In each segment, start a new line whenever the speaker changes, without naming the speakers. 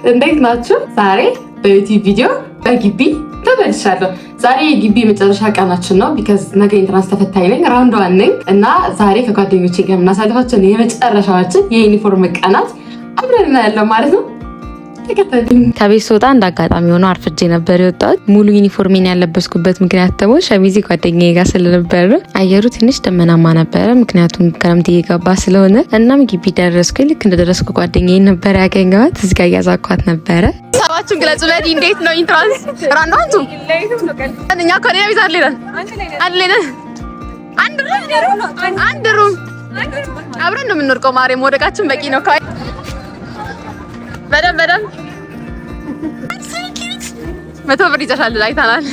እንዴት ናችሁ? ዛሬ በ YouTube ቪዲዮ በግቢ ተመልሻለሁ። ዛሬ የግቢ የመጨረሻ ቀናችን ነው። Because ነገ entrance ተፈታኝ ነኝ፣ round one ነኝ እና ዛሬ ከጓደኞቼ ጋር የምናሳልፋቸውን የመጨረሻዎችን የዩኒፎርም ቀናት አብረን እናያለን ማለት ነው።
ከቤት ስወጣ እንደ አጋጣሚ ሆኖ አርፍጄ ነበር የወጣሁት። ሙሉ ዩኒፎርሜን ያለበስኩበት ምክንያት ደግሞ ሸሚዜ ጓደኛዬ ጋር ስለነበር ነው። አየሩ ትንሽ ደመናማ ነበረ፣ ምክንያቱም ክረምት እየገባ ስለሆነ። እናም ግቢ ደረስኩ። ልክ እንደደረስኩ ጓደኛዬ ነበር ያገኘኋት። እዚህ ጋር እያዛኳት ነበረ።
ሀሳባችሁን ግለጹ። ለዲ እንዴት ነው entrance round one two? እኛ እኮ ሌላ ቤት አንድ ላይ ነን። አንድ room አብረን ነው የምንወድቀው። ማርያም መውደቃችን በቂ ነው። በደንብ በደንብ 100 ብር ይዘሻል። አይተናል።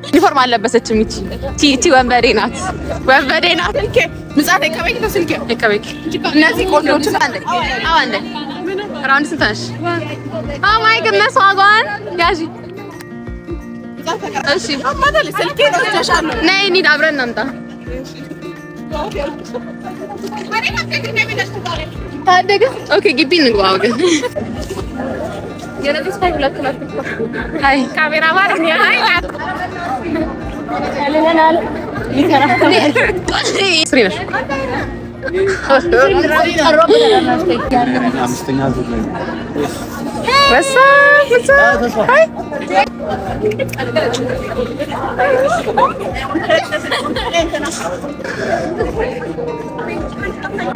ዩኒፎርም አልለበሰችም። ይቺ ቲ ወንበዴ ናት፣ ወንበዴ ናት። እነዚህ ቆንጆቹ አንድ round ስንት ነሽ? Oh my goodness ዋጋዋን ያዢ። እሺ ነይ እንሂድ፣ አብረን እናምጣ። ታደገ okay፣ ግቢ እንግባ ግን አይ three ነሽ።
አምስተኛ ዙር ላይ ነው።
What's up? What's up? Hi.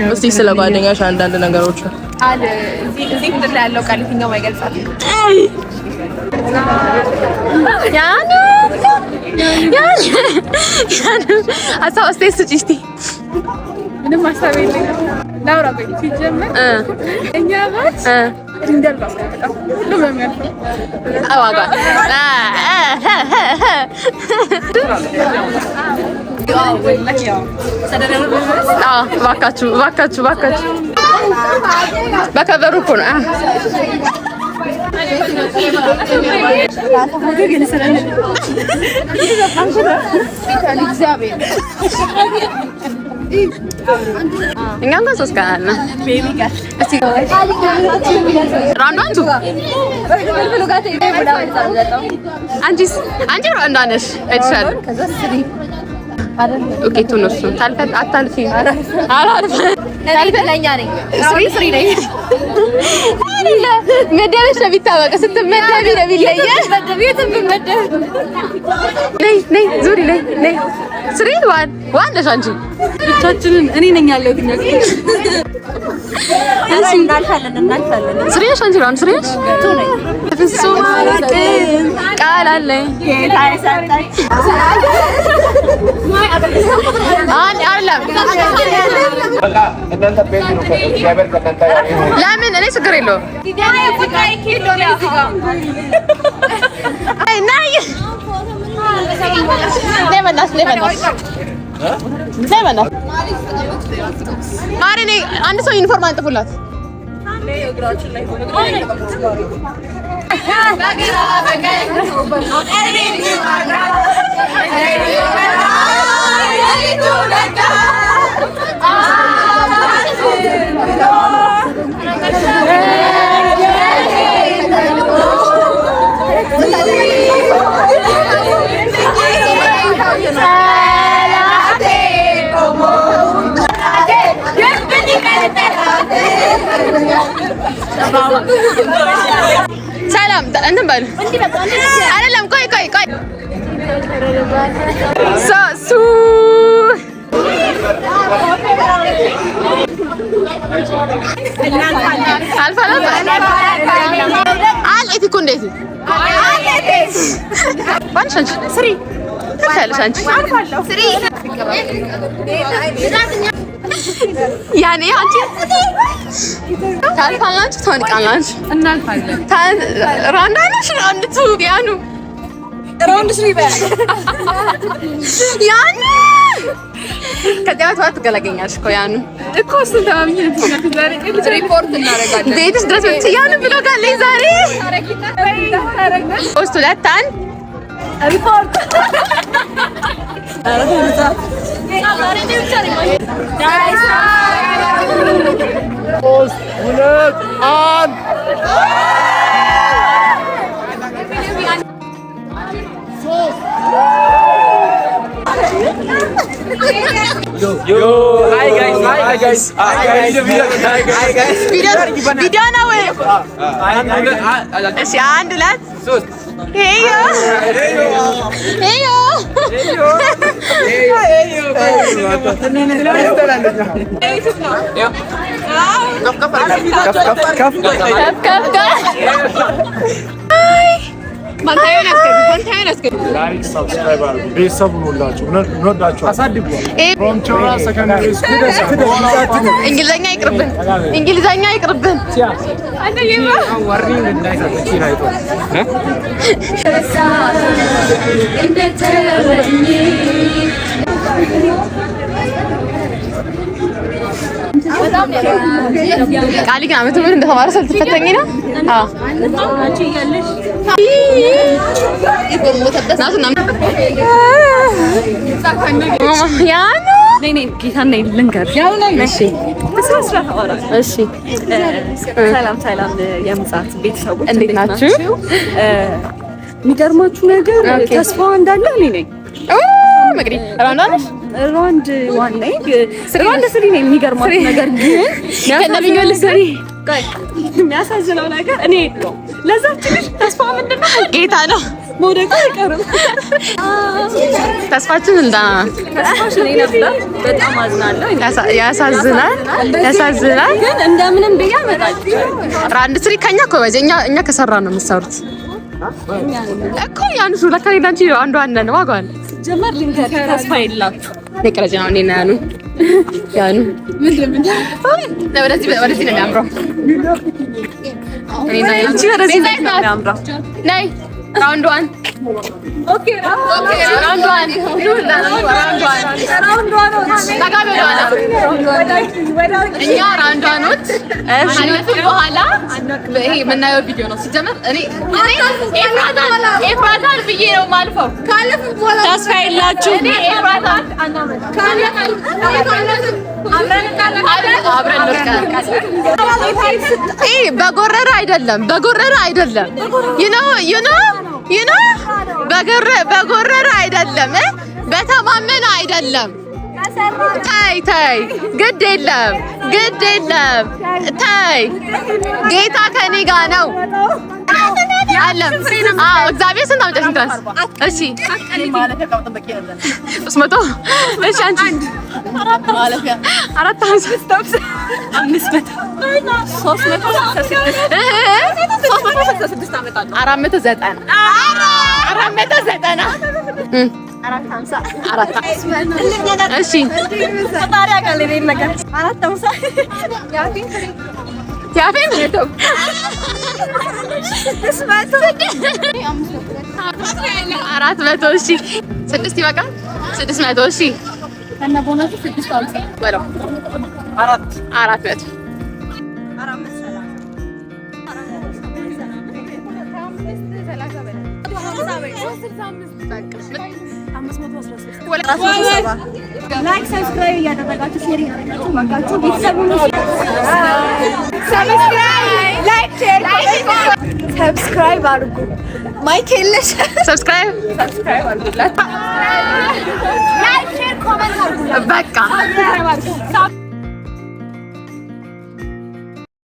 እስቲ ስለ ጓደኛሽ አንዳንድ ነገሮች።
እዚህ ምድር ላይ ያለው ቃል የትኛውም አይገልጻትም።
ያኑ ያኑ ያኑ ሀሳብ አስተያየት ስጪ እስቲ።
ምንም ሀሳብ የለኝም። ላውራ ቆይ። ሲጀመር እኛ batch ድንገት በጣም ሁሉም ነው የሚያልፈው።
አዋጋ እባካችሁ እባካችሁ እባካችሁ በከበሩ እኮ ነው። እኛ እንኳን 3 ቀን አለ። Round one two አንቺስ? አንቺ round one ነሽ አይተሻል። Okay two ነው እሱ። ታልፈት አታልፊም። አላልፍም። Three three ነኝ አይደለ? መደበሽ ነው የሚታወቀው። ስትመደቢ ነው የሚለየው። ነይ ነይ ዙሪ ነይ ነይ three one one ነሽ አንቺ።
ብቻችንን እኔ ነኝ ያለሁት። እኛ
እናልፋለን እናልፋለን።
Three ነሽ አንቺ round three ነሽ። ፍጹም አላውቅም ቃል አለኝ አይደለም።
በቃ እናንተ ቤት ነው፣ እግዚአብሔር ከእናንተ ጋር ይሁን።
ለምን እኔ ችግር የለውም። አይ ነይ ነይ በእናትሽ ነይ በእናትሽ ነይ በእናትሽ ማሪ ነይ። አንድ ሰው ዩኒፎርም አንጥፉላት። ሰላም እንትን በሉ አይደለም። ቆይ ቆይ ቆይ ሱ አልኤት እኮ እንዴት ባንሽ አንቺ three ታልፊያለሽ አንቺ ያኔ አንቺ ታልፋላችሁ፣ ትወድቃላችሁ።
እናልፋለን።
Round አንሽ round two ያኑ
Round three በያ
ያኑ ከዚያ በኋላ ትገላገኛለሽ እኮ ያኑ
እኮ እሱን ተማምኜ ነው ዛሬ ሪፖርት እናደርጋለን።
ቤትሽ ድረስ መጥቼ ያኑ ብሎ ጋለኝ ዛሬ 3 2 1
ሪፖርት
ሶስት ሁለት አንድ።
ቪዲዮ ነው። እሺ አንድ ሁለት ሄዮ ሄዮ። ከፍ ከፍ።
Like subscribe አድርጉ። ቤተሰብ ሁኑላችሁ። እንወዳችኋለን። From ቾራ secondary school.
እንግሊዘኛ ይቅርብን፣ እንግሊዘኛ ይቅርብን። ቃሊ ግን አመቱ ምን እንደተማረ ስልትፈተኝ ነው። አዎ ያኑ እሺ፣
ሰላም ሰላም፣ የምጽአት ቤተሰቦች።
እንዴት ናችሁ?
የሚገርማችሁ ነገር ተስፋ እንዳለ እኔ ነኝ።
መቅዲ round one ነሽ?
Round one ነኝ። Round three ነኝ። የሚገርማችሁ ነገር ግን የሚያሳዝነው ነገር እኔ የለሁም። ለዛች ልጅ ተስፋ ምንድን ነው?
ጌታ ነው።
መውደቁ አይቀርም።
ተስፋችን እንዳ
ተስፋሽ እኔ ነበር። በጣም አዝናለሁ።
ያሳዝናል፣ ያሳዝናል።
ግን እንደምንም ብዬ አመጣችሁ።
Round three ከኛ እኮ በዚህ እኛ ከሰራ ነው የምትሰሩት እኮ ያንሱ ለካ እኔና አንቺ አንዷ ነን። ዋጋዋን
ጀመር ልንገርሽ፣ ተስፋ የላችሁ።
ነቀረጭ ነው። እኔና ያኑ ያኑ ወደዚህ ወደዚህ ነው የሚያምረው። እኔና ያኑ
ወደዚህ ነው የሚያምረው።
ነይ round one, okay, round one, round one። ጠጋ በሉ ኋላ። እኛ round one ኦች ካለፍን በኋላ ይሄ የምናየው ቪዲዮ ነው። ሲጀመር እኔ ኤፍራታን ኤፍራታን ብዬ ነው የማልፈው።
ተስፋ የላችሁ።
እኔ ኤፍራታን አብረን እንወድቃለን። ይሄ በጎረረ አይደለም፣ በጎረረ አይደለም። You know በጎረረ አይደለም፣ በተማመነ አይደለም። ተይ ተይ፣ ግድ የለም ግድ የለም ተይ፣ ጌታ ከኔ ጋር ነው። አለም አዎ፣ እግዚአብሔር ስንት አመጣሽ? Entrance እሺ፣ 300። እሺ፣ አንቺ አራት 490 490። አራት። እሺ፣ ያፌን 400። እሺ፣ ስድስት ይበቃል። 600። እሺ፣ በለው 400።
Like subscribe እያደረጋችሁ share እያደረጋችሁ ባካችሁ ቤተሰቡን subscribe አድርጉ። Mic የለሽ።
Subscribe
Like share comment አድርጉ።
በቃ።